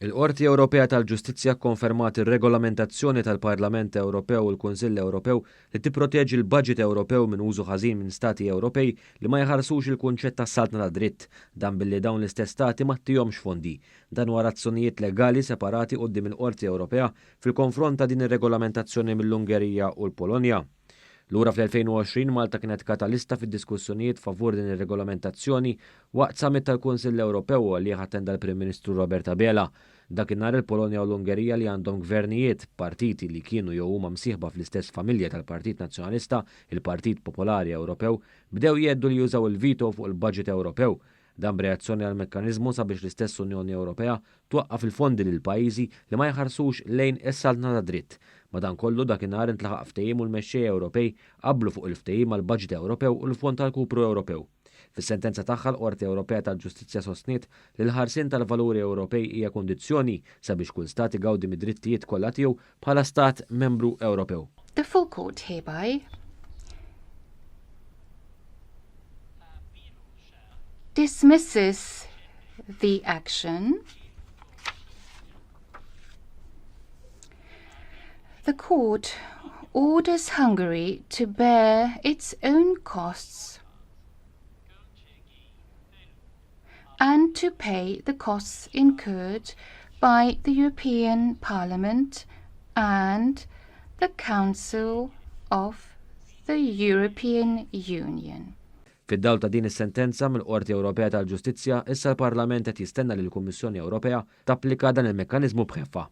Il-Qorti Ewropea tal-Ġustizzja kkonfermat ir-regolamentazzjoni tal-Parlament Ewropew u l-Kunsill Ewropew li tipproteġi l-baġit Ewropew minn użu ħażin minn stati Ewropej li ma jħarsux il-kunċett tas-saltna tad-dritt. Dan billi dawn l-istess stati ma ttihomx fondi. Dan wara azzjonijiet legali separati quddiem il-Qorti Ewropea fil-konfront ta' din ir-regolamentazzjoni mill-Ungerija u l-Polonja. Lura fl-2020 Malta kienet katalista fid-diskussjonijiet favur din ir-regolamentazzjoni waqt summit tal-Kunsill Ewropew u għalih attenda l-Prim Ministru Robert Abela. Dakinhar il-Polonja u l-Ungerija li għandhom gvernijiet, partiti li kienu jew huma msieħba fl-istess familja tal-Partit Nazzjonalista, il-Partit Popolari Ewropew, bdew jgħeddu li jużaw il-veto fuq il-budget Ewropew. Dan b'reazzjoni għall-mekkaniżmu sabiex l-istess Unjoni Ewropea twaqqaf il-fondi lil pajjiżi li ma jħarsux lejn is-saltna tad-dritt. Madankollu, dakinhar intlaħaq ftehim u l-mexxejja Ewropej qablu fuq il-ftehim għall-baġit Ewropew u l-Fond ta' Rkupru Ewropew. Fis-sentenza tagħha l-Qorti Ewropea tal-Ġustizzja sostniet li l-ħarsien tal-valuri Ewropej hija kundizzjoni sabiex kull stat igawdi mid-drittijiet kollha tiegħu bħala stat membru Ewropew. The full court hereby dismisses the action. The court orders Hungary to bear its own costs and to pay the costs incurred by the European Parliament and the Council of the European Union. Fid-dawl ta' din is-sentenza mill-Qorti Ewropea tal-Ġustizzja, issa l-Parlament qed jistenna li l-Kummissjoni Ewropea tapplika dan il-mekkaniżmu b'ħeffa.